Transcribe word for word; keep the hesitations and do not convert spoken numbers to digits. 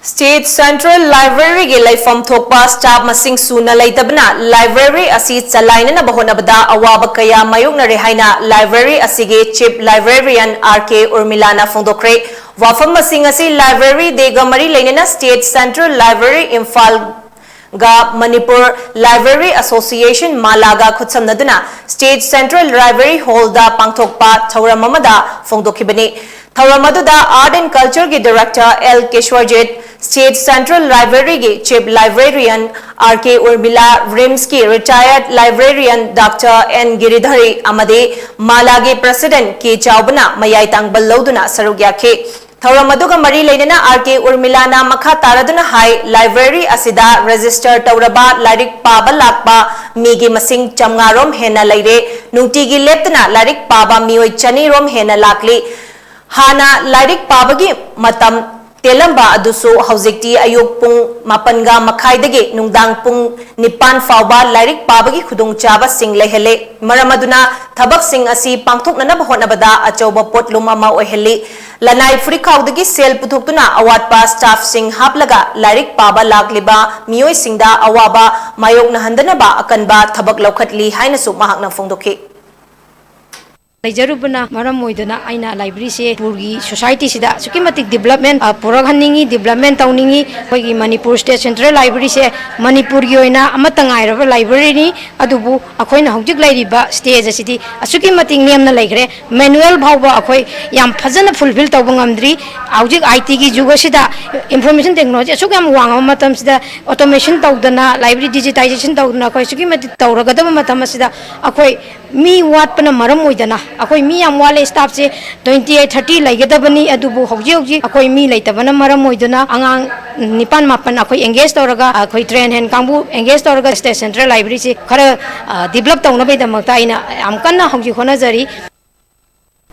State Central Library ꯒꯤ ꯂꯩꯐꯝ ꯊꯣꯛꯄ staff ꯃꯁꯤꯡ ꯁꯨꯅ ꯂꯩꯇꯕꯅ library ꯑꯁꯤ ꯆꯂꯥꯏꯅꯅꯕ ꯍꯣꯠꯅꯕꯗ ꯑꯋꯥꯕ ꯀꯌꯥ ꯃꯥꯌꯣꯛꯅꯔꯦ ꯍꯥꯏꯅ library ꯑꯁꯤꯒꯤ Chief Librarian R K ꯎꯔꯃꯤꯂꯥꯅ ꯐꯣꯡꯗꯣꯛꯈ꯭ꯔꯦ꯫ ꯋꯥꯐꯝ ꯃꯁꯤꯡ ꯑꯁꯤ Library Day ꯒ ꯃꯔꯤ ꯂꯩꯅꯅ State Central Library ꯏꯝꯐꯥꯜ ꯒ Manipur Library Association ꯃꯥꯂꯥꯒ ꯈꯨꯠꯁꯝꯅꯗꯨꯅ State Central Library Hall ꯗ ꯄꯥꯡꯊꯣꯛꯄ ꯊꯧꯔꯝ ꯑꯃꯗ ꯐꯣꯡꯗꯣꯛꯈꯤꯕꯅꯤ꯫ ꯊꯧꯔꯝ ꯑꯗꯨꯗ Art and Culture ꯒꯤ Director L ꯀꯦꯁ꯭ꯋꯔꯖꯤꯠ, State Central Library ꯒꯤ Chief Librarian R K ꯎꯔꯃꯤꯂꯥ, RIMS ꯀꯤ Retired Librarian Doctor N ꯒꯤꯔꯤꯙꯔꯤ ꯑꯃꯗꯤ ꯃꯥꯂꯥꯒꯤ President ꯀꯦ ꯆꯥꯎꯕꯅ ꯃꯌꯥꯏ ꯇꯥꯡꯕꯜ ꯂꯧꯗꯨꯅ ꯁꯔꯨꯛ ꯌꯥꯈꯤ꯫ ꯊꯧꯔꯝ ꯑꯗꯨꯒ ꯃꯔꯤ ꯂꯩꯅꯅ R K ꯎꯔꯃꯤꯂꯥꯅ ꯃꯈꯥ ꯇꯥꯔꯗꯨꯅ ꯍꯥꯏ, library ꯑꯁꯤꯗ register ꯇꯧꯔꯕ ꯂꯥꯏꯔꯤꯛ ꯄꯥꯕ ꯂꯥꯛꯄ ꯃꯤꯒꯤ ꯃꯁꯤꯡ ꯆꯥꯝꯃꯉꯥ ꯔꯣꯝ ꯍꯦꯟꯅ ꯂꯩꯔꯦ꯫ ꯅꯨꯡꯇꯤꯒꯤ ꯂꯦꯞꯇꯅ ꯂꯥꯏꯔꯤꯛ ꯄꯥꯕ ꯃꯤꯑꯣꯏ ꯆꯅꯤ ꯔꯣꯝ ꯍꯦꯟꯅ ꯂꯥꯛꯂꯤ꯫ ꯍꯥꯟꯅ ꯂꯥꯏꯔꯤꯛ ꯄꯥꯕꯒꯤ ꯃꯇꯝ ꯇꯦꯜꯂꯝꯕ ꯑꯗꯨꯁꯨ ꯍꯧꯖꯤꯛꯇꯤ ꯑꯌꯨꯛ ꯄꯨꯡ ꯃꯥꯄꯟꯒ ꯃꯈꯥꯏꯗꯒꯤ ꯅꯨꯡꯗꯥꯡ ꯄꯨꯡ ꯅꯤꯄꯥꯟ ꯐꯥꯎꯕ ꯂꯥꯏꯔꯤꯛ ꯄꯥꯕꯒꯤ ꯈꯨꯗꯣꯡꯆꯥꯕꯁꯤꯡ ꯂꯩꯍꯜꯂꯦ꯫ ꯃꯔꯝ ꯑꯗꯨꯅ ꯊꯕꯛꯁꯤꯡ ꯑꯁꯤ ꯄꯥꯡꯊꯣꯛꯅꯅꯕ ꯍꯣꯠꯅꯕꯗ ꯑꯆꯧꯕ ꯄꯣꯠꯂꯨꯝ ꯑꯃ ꯑꯣꯏꯍꯜꯂꯤ꯫ ꯂꯅꯥꯏ ꯐꯨꯔꯤꯠꯈꯥꯎꯗꯒꯤ ꯁꯦꯜ ꯄꯨꯊꯣꯛꯇꯨꯅ ꯑꯋꯥꯠꯄ staff ꯁꯤꯡ ꯍꯥꯞꯂꯒ ꯂꯥꯏꯔꯤꯛ ꯄꯥꯕ ꯂꯥꯛꯂꯤꯕ ꯃꯤꯑꯣꯏꯁꯤꯡꯗ ꯑꯋꯥꯕ ꯃꯥꯌꯣꯛꯅꯍꯟꯗꯅꯕ ꯑꯀꯟꯕ ꯊꯕꯛ ꯂꯧꯈꯠꯂꯤ ꯍꯥꯏꯅꯁꯨ ꯃꯍꯥꯛꯅ ꯐꯣꯡꯗꯣꯛꯈꯤ꯫ ꯂꯩꯖꯔꯨꯕꯅ ꯃꯔꯝ ꯑꯣꯏꯗꯨꯅ ꯑꯩꯅ library ꯁꯦ ꯃꯅꯤꯄꯨꯔꯒꯤ society ꯁꯤꯗ ꯑꯁꯨꯛꯀꯤ ꯃꯇꯤꯛ development, ꯑ, ꯄꯨꯔꯛꯍꯟꯅꯤꯡꯉꯤ, development ꯇꯧꯅꯤꯡꯉꯤ꯫ ꯑꯩꯈꯣꯏꯒꯤ ꯃꯅꯤꯄꯨꯔ State Central Library ꯁꯦ ꯃꯅꯤꯄꯨꯔꯒꯤ ꯑꯣꯏꯅ ꯑꯃꯠꯇ ꯉꯥꯏꯔꯕ library ꯅꯤ꯫ ꯑꯗꯨꯕꯨ ꯑꯩꯈꯣꯏꯅ ꯍꯧꯖꯤꯛ ꯂꯩꯔꯤꯕ stage ꯑꯁꯤꯗꯤ ꯑꯁꯨꯛꯀꯤ ꯃꯇꯤꯛ ꯅꯦꯝꯅ ꯂꯩꯈ꯭ꯔꯦ꯫ Manual ꯐꯥꯎꯕ ꯑꯩꯈꯣꯏ ꯌꯥꯝ ꯐꯖꯅ fulfil ꯇꯧꯕ ꯉꯝꯗ꯭ꯔꯤ꯫ ꯍꯧꯖꯤꯛ I T ꯒꯤ ꯖꯨꯒ ꯑꯁꯤꯗ information technology ꯑꯁꯨꯛ ꯌꯥꯝ ꯋꯥꯡꯉꯕ ꯃꯇꯝꯁꯤꯗ automation ꯇꯧꯗꯅ, library digitization ꯇꯧꯗꯅ ꯑꯩꯈꯣꯏ ꯑꯁꯨꯛꯀꯤ ꯃꯇꯤꯛ ꯇꯧꯔꯒꯗꯕ ꯃꯇꯝ ꯑꯁꯤꯗ ꯑꯩꯈꯣꯏ ꯃꯤ ꯋꯥꯠꯄꯅ ꯃꯔꯝ ꯑꯣꯏꯗꯅ, ꯑꯩꯈꯣꯏ ꯃꯤ ꯌꯥꯝ ꯋꯥꯠꯂꯦ, staff ꯁꯦ twenty eight, thirty ꯂꯩꯒꯗꯕꯅꯤ, ꯑꯗꯨꯕꯨ ꯍꯧꯖꯤꯛ ꯍꯧꯖꯤꯛ ꯑꯩꯈꯣꯏ ꯃꯤ ꯂꯩꯇꯕꯅ ꯃꯔꯝ ꯑꯣꯏꯗꯨꯅ ꯑꯉꯥꯡ ꯅꯤꯄꯥꯟ ꯃꯥꯄꯟ ꯑꯩꯈꯣꯏ engage ꯇꯧꯔꯒ, ꯑꯩꯈꯣꯏ train hand ꯀꯥꯡꯕꯨ engage ꯇꯧꯔꯒ State Central Library ꯁꯤ ꯈꯔ, ꯑ, develop ꯇꯧꯅꯕꯒꯤꯗꯃꯛꯇ ꯑꯩꯅ ꯌꯥꯝ ꯀꯟꯅ ꯍꯧꯖꯤꯛ ꯍꯣꯠꯅꯖꯔꯤ꯫